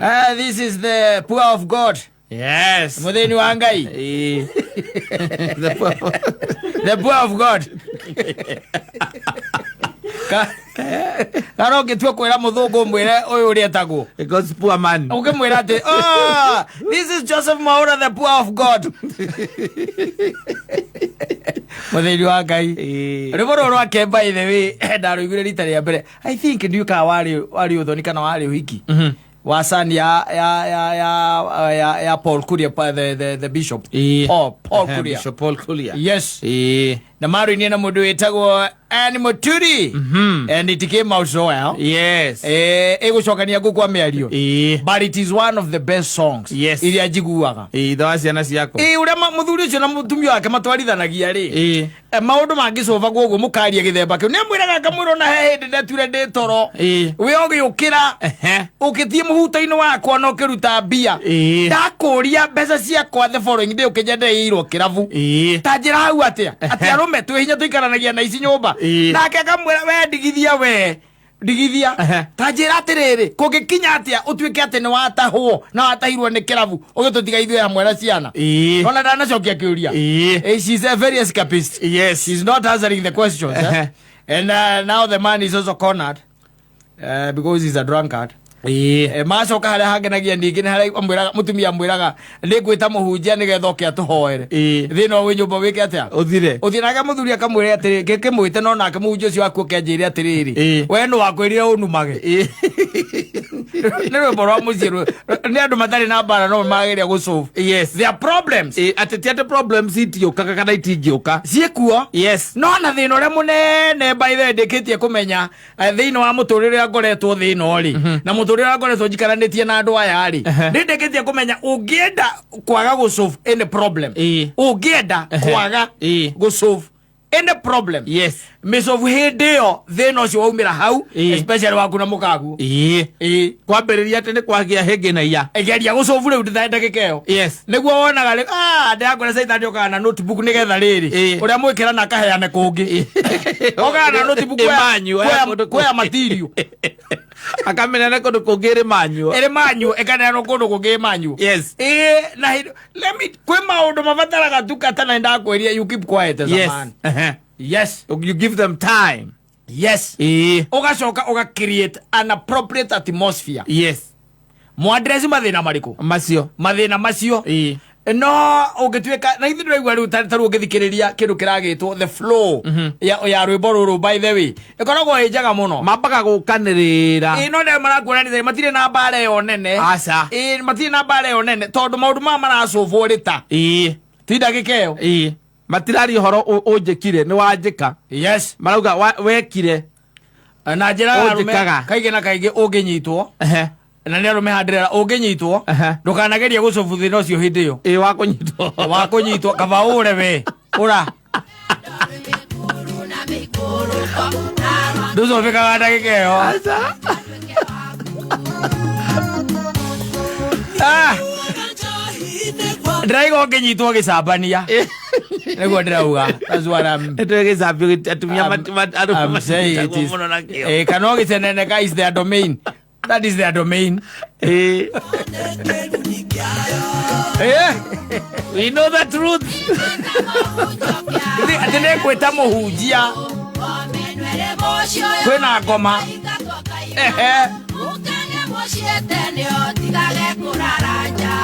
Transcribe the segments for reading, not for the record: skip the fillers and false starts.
Ah, this is the poor of God. Yes. Muthĩni wa Ngai. Ĩĩ. The poor. The poor of God. Kana ũngĩtua kwĩra mũthũngũ ũmwĩre ũyũ ũrĩa etagwo. Because poor man. Ũngĩmwĩra atĩ, "Ah, this is Joseph Mwaura, the poor of God." Mũthĩni wa Ngai. Ĩĩ. Rwĩmbo rũrũ rwake, by the way, ndarũiguire rita rĩa mbere, I think ndiũĩ kana warĩ ũthoni kana warĩ ũhiki wa son ya Paul Kuria, the bishop. Ĩĩ. Paul Ehe, Kuria. Bishop Paul Kuria. Yes. Ĩĩ. Na marũinie na mũndũ wĩtagwo Anne Muturi, and it came out so well. Yes. Ĩgũcokania ngũ kwa mĩario, Ĩĩ. but it is one of the best songs iria njiguaga. Ĩĩ, ithe wa ciana ciakwa. Ĩ, ũrĩa mũthuri ũcio na mũtumia wake matwarithanagia rĩ, Ĩĩ. Maũndũ mangĩcũbagwo ũguo mũkaria gĩthemba kĩu, nĩ amwĩraga akamwĩra ona he hĩndĩ ndeture ndĩ toro, Ĩĩ. we ũgĩũkĩra, Ehe. ũgĩthiĩ mũhuto-inĩ wakwa na ũkĩruta mbia. Ĩĩ. Ndakũria mbeca ciakwa the following day ũkĩnyendereirwo kĩrabu. Ĩĩ. Ta njĩra hau atĩa atĩ arũme twĩ hinya tũikaranagia na ici nyũmba. Ĩĩ. Nake akamwĩra, we ndigithia, we ndigithia. Ehe. Ta njĩra atĩrĩrĩ, kũngĩkinya atĩa ũtuĩke atĩ nĩ watahwo na watahirwo nĩ kĩrabu ũgĩtũtiga ithuĩ hamwe na ciana? Ĩĩ. Ona ndanacokia kĩũria. Ĩĩ. She's a very escapist. Yes. She's not answering the questions, eh? Ehe. And now the man is also cornered because he's a drunkard. Ĩĩ. Macoka harĩa hangenagia ningĩ nĩ harĩa amwĩraga, mũtumia amwĩraga, nĩ ngwĩta mũhunjia nĩgetha oke atũhoere. Ĩĩ. Thĩna wĩ nyũmba wĩke atĩa? Ũthire. Ũthiĩ nake mũthuri akamwĩra atĩrĩ, kĩmwĩte no nake mũhunjia ũcio waku oke anjĩre atĩrĩrĩ, Ĩĩ. we nĩ wakwĩrire ũnumage. Ĩĩ. Nĩ rwĩmbo rwa mũciĩ, nĩ andũ matarĩ na mbara no mageria gũsolve their problems. Ĩĩ, atĩ ti atĩ problems itiũkaga kana itingĩũka. Ciĩkuo. Yes. No na thĩna ũrĩa mũnene, by the way, ndĩkĩtie kũmenya, thĩinĩ wa mũtũrĩre ũrĩa ngoretwo thĩna rĩ, na mũtũrĩre ũrĩa ngoretwo njikaranĩtie na andũ aya rĩ, nĩ ndĩkĩtie kũmenya ũngĩenda kwaga gũsolve any problem, Ĩĩ. ũngĩenda kwaga Ĩĩ. gũsolve any problem, Yes. mĩcovu hĩndĩ ĩyo thĩna ũcio waumĩra hau, Ĩĩ. especially waku na mũkaguo. Ĩĩ. Ĩĩ. Kwambĩrĩria atĩ nĩ kwagĩa hĩngĩ na iya. Geria gũcovu rĩu ndagĩka ĩyo. Yes. Nĩguo wonaga rĩ, ndĩrakwĩra caitani okaga na notebook nĩgetha rĩrĩ Ĩĩ. ũrĩa mwĩkĩra na akaheane kũngĩ, okaga na notebook Ĩmanyua, ya kũndũ kuoya material. Akamenya kũndũ kũngĩ ĩrĩ manyua. Ĩrĩ manyuo, ĩkaneanwo kũndũ kũngĩ ĩmanyuo. Yes. Ĩĩ, na let me, kwĩ maũndũ mabataraga tukata na ndakwĩria you keep quiet as a Yes. man. Ehe. Yes. You give them time. Yes. Ĩĩ. Ũgacoka ũga create an appropriate atmosphere. Yes. Mwadresi mathĩna marĩkũ? Macio. Mathĩna macio. Ĩĩ. No ũngĩtuĩka na ithuĩ ndĩraigua rĩu ta rĩu ũngĩthikĩrĩria kĩndũ kĩragĩtwo the flow ya rwĩmbo rũrũ, by the way, ĩkoragwo ĩ njega mũno. Mambaga gũkanĩrĩra. Ĩ, no nĩ marakuonania matirĩ na mbara ĩyo nene. Aca. Ĩ, matirĩ na mbara ĩyo nene tondũ maũndũ maya maracũbwo rĩ ta Ĩĩ. ti ndagĩka ĩyo. Ĩĩ, matiraria ũhoro ũnjĩkire nĩ wanjĩka. Yes. Marauga wekire. Na njĩra ya arũme, Ũnjĩkaga. kaingĩ na kaingĩ ũngĩnyitwo, Ehe. na nĩ arũme handĩrĩra, ũngĩnyitwo, Ehe. ndũkanagerie gũcobu thĩna ũcio hĩndĩ ĩyo. Ĩĩ, wa kũnyitwo. Wa kũnyitwo, kaba ũre we ũra ndũcobĩkaga ndagĩka ĩyo. Aca. Ah! Ndĩraiga ũngĩnyitwo gĩcambania nĩguo ndĩrauga. That's what I'm Nĩtũgĩcambio atumia I'm saying it is mũno nakĩo. Kana ũgĩceneneka is their domain, that is their domain. Ĩĩ. Eh, We know the truth. Atĩ nĩ ngwĩta mũhunjia kwĩna ngoma. Ehe. Mũciĩte tigage kũraranja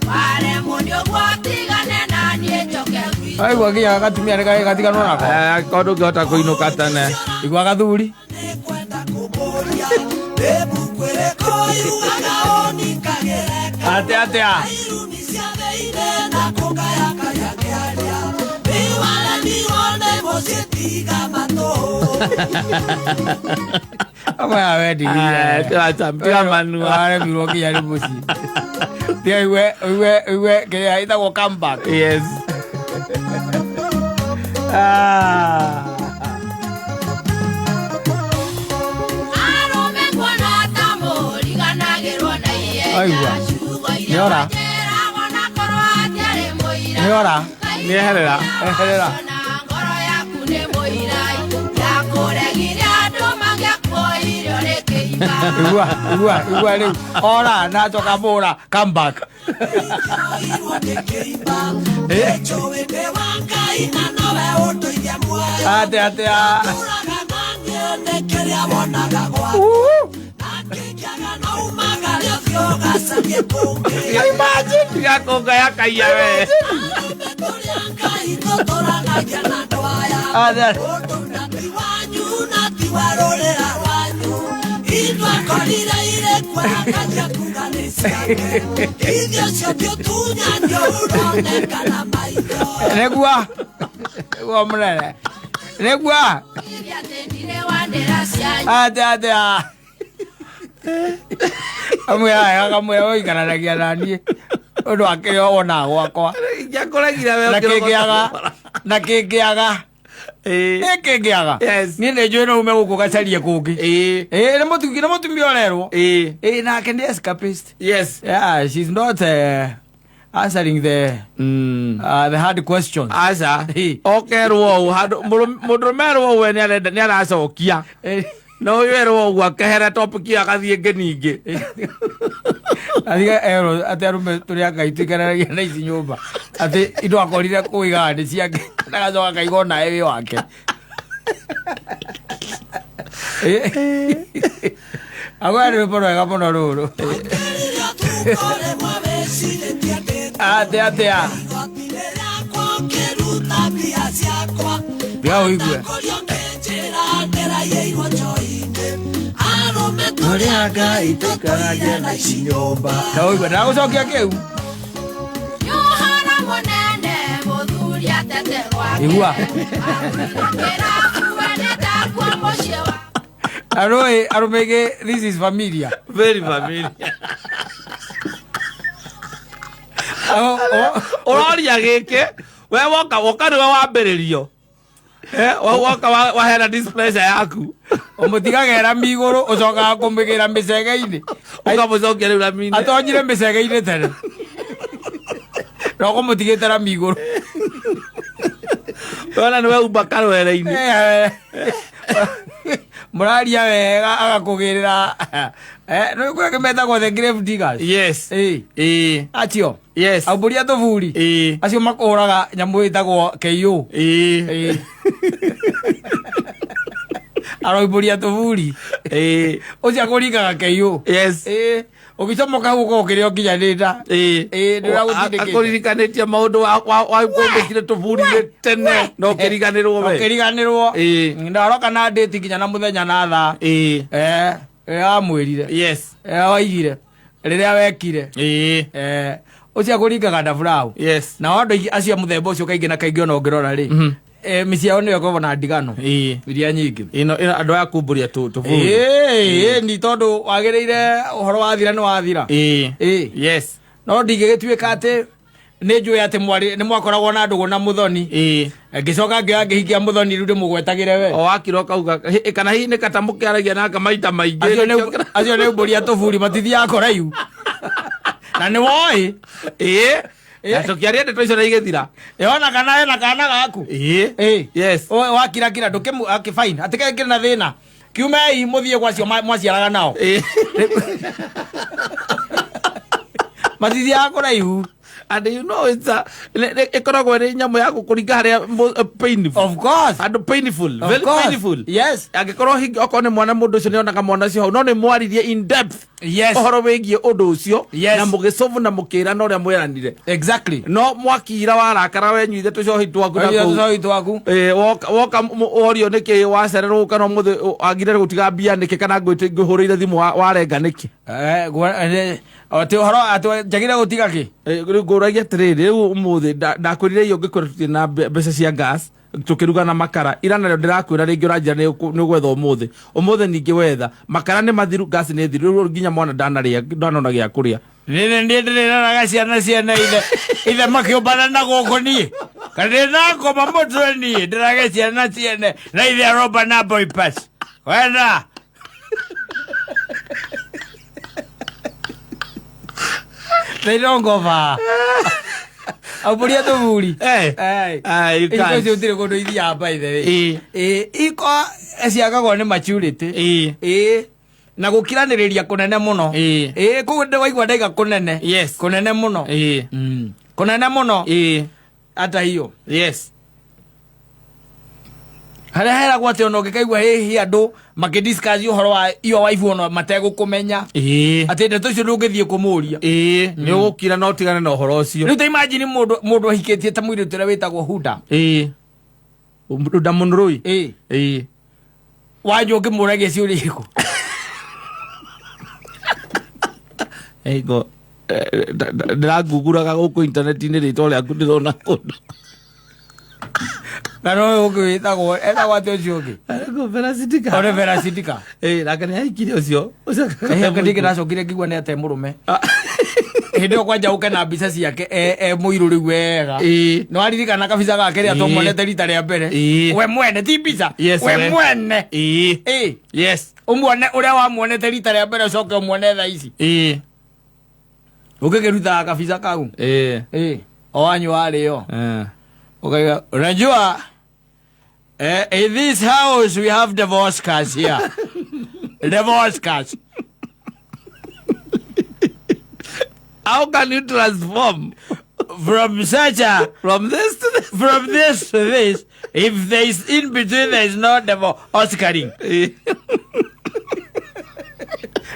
waremwo nĩ ũguo tigane na niĩ njoke gwitũ. Aigua nginya gatumia nĩ gatiganwo nako. Korwo ndũngĩhota kũinũka tene. Igua gathuri. Atĩa atĩa? Akoya wendigia. Tiga manua. Waremirwo nginya nĩ mũciĩ. Tiga igue kĩrĩa ĩtagwo comeback. Yes. Ah. Arũme kuona ta mũriganagĩrwo na ihenya. Aigua. Ciugo iria Nĩora. wanjĩragwo na korwo hatiarĩ mũira. Nĩora. Nĩeherera. Eherera. Na ngoro yaku nĩ mũira yakũregire andũ mangĩakuoire ũrĩ kĩhiũ. Igua, igua, igua rĩu. Ora, na acoka mũra, come back. Eh. Atĩa, atĩa. Uhu. Imagine. Tiga kũngaya kaiya we. Atĩa. Nĩguo. Nĩguo mũnene. Nĩguo. Atĩa, atĩa. Amwĩra wega kamwĩra ũikaranagia na niĩ ũndũ wa kĩrĩa wonaga gwakwa. Ingĩakũregire we Na ũkĩrogota kĩngĩaga, na kĩngĩaga. Ĩĩ. Ĩ kĩngĩaga. Yes. Niĩ nĩ njũĩ no ume gũkũ gacarie kũngĩ. Ĩĩ. Ĩ nĩ mũtumia, nĩ mũtumia ũrerwo. Ĩĩ. Ĩ nake nĩ escapist. Yes. Yeah, she's not answering the hard questions. Aca. Ĩĩ. Okerwo ũũ handũ mũndũrũme erwo ũũ we nĩarenda nĩaracokia. Ĩ. No ũyũ erwo ũguo akehera topic ĩyo agathiĩ ĩngĩ ningĩ. Athiga erwo atĩ arũme tũrĩ a Ngai tũikaranagia na ici nyũmba atĩ indo akorire kũigaga nĩ ciake na agacoka akaiga onawe wĩ wake. Agwea nĩ rwĩmbo rwega mũno rũrũ. Atĩa, atĩa. Tiga ũigue. Tũrĩ Ngai tũikaragia na ici nyũmba. Ta ũigue ndagũcokia kĩu. Igua. Arũĩ arũme aingĩ this is familiar. Very familiar. O- Ũroria gĩkĩ we woka woka nĩwe wambĩrĩrio. Woka waheana displeasure yaku. Ũmũtigagĩra rami igũrũ ũcokaga kũmĩgĩra mĩcege-inĩ. Ũkamũcokia rĩu rami-inĩ. Atonyire mĩcege-inĩ tene. Na ũkũmũtigĩte rami igũrũ. Wona nĩwe umba karwere-inĩ. Mũraria wega agakũgĩrĩra. Nĩ kũrĩa kĩmetagwo the grave diggers. Yes. Ĩĩ. Ĩĩ. Acio. Yes. Aumbũria tũburi. Ĩĩ. Acio makũhũraga nyamũ ĩtagwo KO. Ĩĩ. Ĩĩ. Aroimbũria tũburi. Ĩĩ. Ũcio akũringaga KO. Yes. Ĩĩ. Ũgĩcomoka hau ũkorwo ũkĩrĩo nginya nĩ nda. Ĩĩ. Ĩĩ, nĩ ũragũtindĩkĩte. Akũririkanĩtie maũndũ wakũmbĩkire tũburi-inĩ tene na ũkĩriganĩrwo we. Ũkĩriganĩrwo. Ĩĩ. Na aroka na ndĩti nginya na mũthenya na thaa. Ĩĩ. Rĩrĩa wamwĩrire. Yes. Rĩrĩa waigire. Rĩrĩa wekire. Ĩĩ. Ũcio akũringaga ndaburau. Yes. Na andũ aingĩ acio a mũthemba ũcio kaingĩ na kaingĩ ona ũngĩrora rĩ. Mĩciĩ yao nĩyo ĩkoragwo na ndigano. Ĩĩ. Iria nyingĩ. Ĩno ĩno andũ aya kumbũria tũburi. Ĩĩ, ĩĩ, ni tondũ wagĩrĩire ũhoro wathira nĩ wathira. Ĩĩ. Ĩĩ. Yes. No ndingĩgĩtuĩka atĩ nĩ njũĩ atĩ mwarĩ nĩ mwakoragwo na ndũgũ na mũthoni. Ĩĩ. Ngĩcoka ngĩoya ngĩhikia mũthoni rĩu ndĩmũgwetagĩre we. O wakira ũkauga kana hihi nĩ kata mũkĩaragia nake maita maingĩ. Acio nĩ mbũri a tũburi matithiaga kũraihu. Na nĩ woĩ. Ĩĩ. Na tũkĩaria ndeto icio na igĩthira. Ĩona kana ena kana gaku. Ĩĩ. Ĩĩ. Yes. Wakirakira ndũkĩmu okay, fine. Atĩ kĩrĩ na thĩna. Kiumei mũthiĩ gwa acio mwaciaraga nao. Ĩĩ. Matithiaga kũraihu. And you know it's a ĩkoragwo ĩrĩ nyamũ ya gũkũringa harĩa painful. Of course. Andũ painful. Of Very course. painful. Yes. Angĩkorwo hingi okorwo nĩ mwana mũndũ ũcio nĩonaga mwana ũcio hau no nĩ mwaririe in depth. Yes. Ũhoro wĩgiĩ ũndũ ũcio. Yes. Na mũgĩcovu na mũkĩrana ũrĩa mwĩranire. Exactly. No mwakira warakara wenyuithe tũcohi twaku na Oya kũu. tũcohi twaku. Ĩĩ, woka worio nĩkĩ wacererwo kana ũmũthĩ agire gũtiga mbia nĩkĩ kana ngwĩhũrĩire thimũ warenga nĩkĩ? Atĩ ũhoro atĩ njagire gũtiga kĩ? Rĩu ngũragia atĩrĩrĩ rĩu ũmũthĩ ndakwĩrire irio ngĩkwĩra tũtirĩ na mbeca cia gas tũkĩruga na makara ira narĩo ndĩrakwĩra rĩngĩ ũranjĩra nĩ ũgwetha ũmũthĩ ũmũthĩ ningĩ wetha makara nĩ mathiru gas nĩ thiru rĩu nginya mwana ndanarĩa ndanona gĩa kũrĩa. Nĩ niĩ ndĩrĩraraga ciana ciene ithe ithe makĩũmbana na gũkũ niĩ kana ndĩnakoma mũtwe niĩ ndĩrage ciana ciene na ithe aromba na boy pass wenda. They don't go far. Aumbũria tũburi. Eh. Ah, you Iko can't. icio gũtirĩ kũndũ ithiaga by the way. Ĩĩ. Ĩĩ, iko ciakagwo nĩ maturity. Ĩĩ. Ĩĩ. Na gũkiranĩrĩria kũnene mũno. Ĩĩ. Ĩĩ, kũu ndĩ waigua ndaiga kũnene. Yes. Kũnene mũno. Ĩĩ. Kũnene mũno. Ĩĩ. Ata hiyo. Yes. Harĩa heragwo atĩ ona ũngĩkaigua hihi andũ makĩdiscuss ũhoro wa iyo waifu ona mategũkũmenya. Ĩĩ. Atĩ ndeto icio ndũngĩthiĩ kũmũria. Ĩĩ, nĩ ũgũkira na ũtigane na ũhoro ũcio. Rĩu ta imagine mũndũ mũndũ ahikĩtie ta mũirĩtu ũrĩa wĩtagwo Huda. Ĩĩ. Nda mũnũrũi. Ĩĩ. Ĩĩ. Wanjũ ũngĩmũragia ciũria irĩkũ? Ĩgo ndĩrangunguraga gũkũ intaneti-inĩ rĩtwa rĩaku ndĩrona kũndũ. Na no ũyũ ũngĩ wĩtagwo etagwo atĩ ũcio ũngĩ. Arĩkũ Vera Sidika. Ore Vera Sidika. Ĩĩ, nake nĩ ahikire ũcio. Ũcio Ndingĩ ndacokire ngĩigua nĩ ate mũrũme. Hĩndĩ ĩyo kwanja ũke na mbica ciake e mũirũ rĩu wega. Ĩĩ. Nĩ waririkana kabica gake rĩrĩa Ĩĩ. twamuonete rita rĩa mbere. Ĩĩ. We mwene ti mbica. Yes, We we. mwene. Ĩĩ. Ĩĩ. Yes. Ũmuone ũrĩa wamuonete rita rĩa mbere ũcoke ũmuone thaa ici. Ĩĩ. Ũngĩkĩrutaga kabica kau. Ĩĩ. Ĩĩ. O wanyu warĩo. Eh. Ukaiga, unajua in this house we have divorce cars here. Divorce cars. How can you transform From such a from this to this? from this to this, if there is in between there is no divorce Oscaring. Ĩĩ.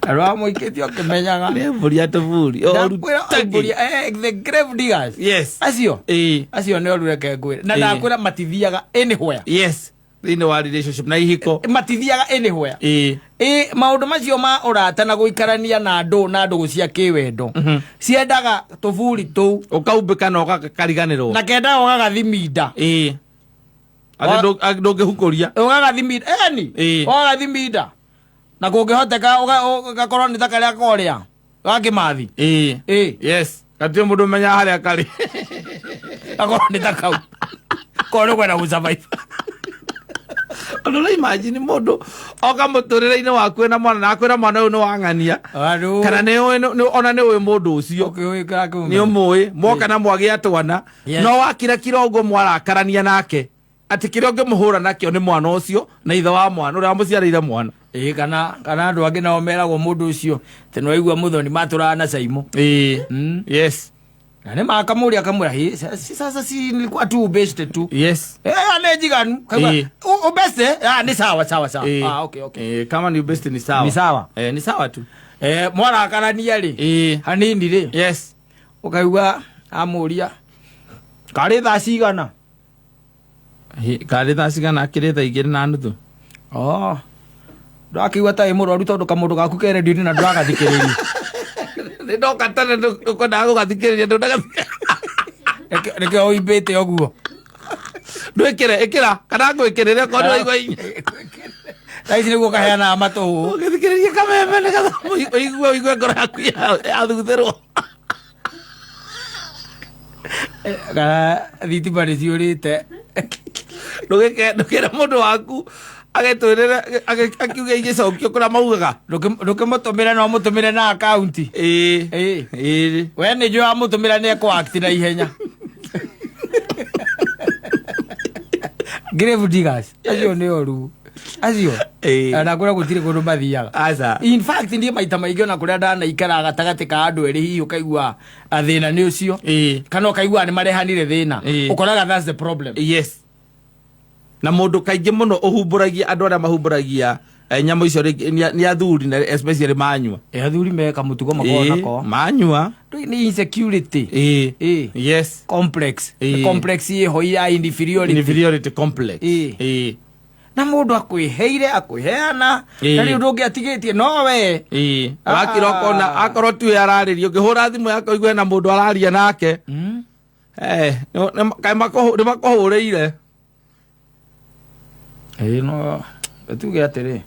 Arwa mũikĩtie ũkĩmenyaga. Nĩ mbũri ya tũburi. Ndakwĩra mbũri, the grave diggers. Yes. Acio. Ĩĩ. Acio nĩ oru reke ngwĩre. Na Ĩĩ. ndakwĩra matithiaga anywhere. Yes. Thĩinĩ wa relationship na ihiko. Matithiaga anywhere. Ĩĩ. Ĩ maũndũ macio ma ũrata na gũikarania na andũ na ndũgũ cia kĩwendo ciendaga tũburi tũu Ũkaumbĩka na ũgakariganĩrwo. na kendaga ũgagathiminda. Ĩĩ. Atĩ ndũngĩhukũria. Ũgagathiminda eni. Ĩĩ. Ũgagathiminda na kũngĩhoteka ũgakorwo nĩ ta karĩa korĩa ga kĩmathi. Ĩĩ. Ĩĩ. Yes. Gatirĩ mũndũ ũmenyaga harĩa karĩ. Gakorwo nĩ ta kau korwo nĩ ũkwenda gũsurvive. Ũndũ ũrĩa imagine mũndũ oka mũtũrĩre-inĩ waku wĩna mwana na akwĩra mwana ũyũ nĩ wang'ania. Andũ Kana nĩ ũĩ ona nĩ ũĩ mũndũ ũcio. ũkĩũĩ kĩrĩa Nĩ kĩmũmenya. ũmũĩ mwoka na mwagĩa twana. Yes. No wakira kira ũguo mwarakarania nake. Atĩ kĩrĩa ũngĩmũhũra nakĩo nĩ mwana ũcio na ithe wa mwana ũrĩa wamũciarĩire mwana. Ĩĩ, kana andũ angĩ nao meragwo mũndũ ũcio atĩ nĩ waigua mũthoni matũraga na Caimo. Ĩĩ. Yes. Na nĩ makamũria akamwĩra, "Hĩ, sasa si nilikuwa tu ubeste tu." Yes. Eh, nĩ njiganu. Kaigua, Ĩĩ. Ubeste? Ah, nĩ sawa sawa sawa. Ĩĩ. Ah, okay okay. Ĩĩ, kama ni ubeste ni sawa. Ni sawa. Ni sawa tu. Mwarakarania rĩ. Ĩĩ. Hanini rĩ. Yes. Ũkaigua amũria karĩ thaa cigana? Karĩ thaa cigana akĩrĩ thaa 2:30. Oh. Ndũrakĩigua ta wĩ mũrwaru tondũ kamũndũ gaku ke redio-inĩ na ndũragathikĩrĩria. Nĩ ndoka tene ndũkwendaga gũgathikĩrĩria ndũnagathikĩrĩria. Nĩkĩo ũimbĩte ũguo. Ndwĩkĩre ĩkĩra kana ngwĩkĩrĩre okorwo nĩwaigua inya. Thaa ici nĩguo kaheanaga matũhũ. Ũgĩthikĩrĩria kameme nĩgetha ũigue ngoro yaku yathuthĩrwo. Kana thitima nĩ ciũrĩte. Ndũkĩre mũndũ waku agetwĩrĩre akiuge igĩcokio kũrĩa maugaga. Ndũkĩmũtũmĩre no mũtũmĩre na akaunti. Ĩĩ. Ĩĩ. Ĩĩ. We nĩ njũĩ wamũtũmĩra nĩ ekũ-act na ihenya. Grave diggers acio nĩ oru acio. Ĩĩ. Na kũrĩa gũtirĩ kũndũ mathiaga. Aca. In fact niĩ maita maingĩ ona kũrĩa ndanaikara gatagatĩ ka andũ erĩ hihi ũkaigua thĩna nĩ ũcio. Ĩĩ. Kana ũkaigua nĩ marehanire thĩna. Ĩĩ. Ũkoraga that's the problem. Yes. Na mũndũ kaingĩ mũno ũhumbũragia andũ arĩa mahumbũragia nyamũ icio rĩngĩ nĩ athuri na especially manyua. Athuri meka mũtugo makoragwo Ĩĩ, nako. manyua. Ndũĩ nĩ insecurity. Ĩĩ. Ĩĩ. Yes. Complex. Ĩĩ. Complex ĩho ya inferiority. Inferiority complex. Ĩĩ. Ĩĩ. Na mũndũ akwĩheire akwĩheana Ĩĩ. na rĩu ndũngĩ atigĩtie no we. Ĩĩ. Wakira ũkona akorwo tuwe ararĩria ũngĩhũra thimũ yake ũigue na mũndũ araria nake. Kaĩ nĩ makũhũrĩire. Ĩĩ no tuge atĩrĩ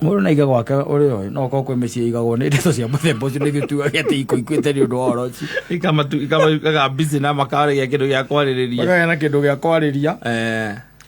mũndũ na iga gwake ũrĩa ũĩ no ũkorwo kwĩ mĩciĩ igagwo nĩ ndeto cia mũthemba ũcio nĩ ithuĩ tugage atĩ iko ikuĩte nĩ ũndũ wa ũhoro ũcio. Ikamatuĩkaga busy na makarĩgia kĩndũ gĩa kwarĩrĩria. Makagĩa na kĩndũ gĩa kwarĩria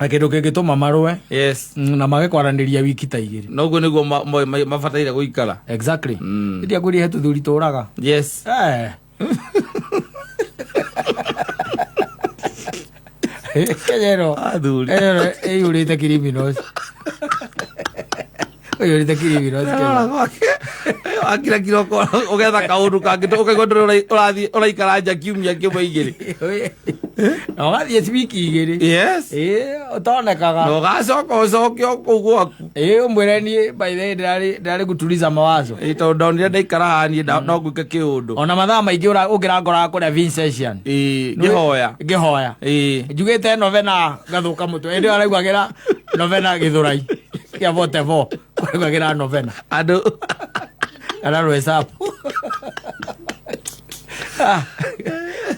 na kĩndũ kĩngĩtũma marũe Yes. na mage kwaranĩria wiki ta igĩrĩ. Noguo nĩguo mabataire gũikara. Exactly. Ĩndĩ akwĩrire he tũthuri tũraga. Yes. Kenya ĩno Athuri. Kenya ĩno ĩiyũrĩte criminals. Ũiyũrĩte criminals Rora Kenya. gwake wakira kiroko ũgetha kaũndũ kangĩ ũkaigua ndũrĩ ũrathiĩ ũraikara nja kiumia kĩmwe igĩrĩ. Na ũgathiĩ wiki igĩrĩ. Yes. Ĩĩ, ũtonekaga. Na ũgacoka ũcoke o kũu gwaku. Ĩĩ, ũmwĩre niĩ by the way ndĩrarĩ kutuliza mawazo. Ĩ, tondũ ndonire ndaikara haha niĩ no ngwĩke kĩũndũ. Ona mathaa maingĩ ũngĩrangoraga kũrĩa Vincentian. Ĩ, ngĩhoya. Ngĩhoya. Ĩ. Njugĩte novena ngathũka mũtwe. Ĩndĩ araugagĩra novena gĩthũrai. Kĩa vote vo. Araugagĩra novena. Andũ Kana rwesabu.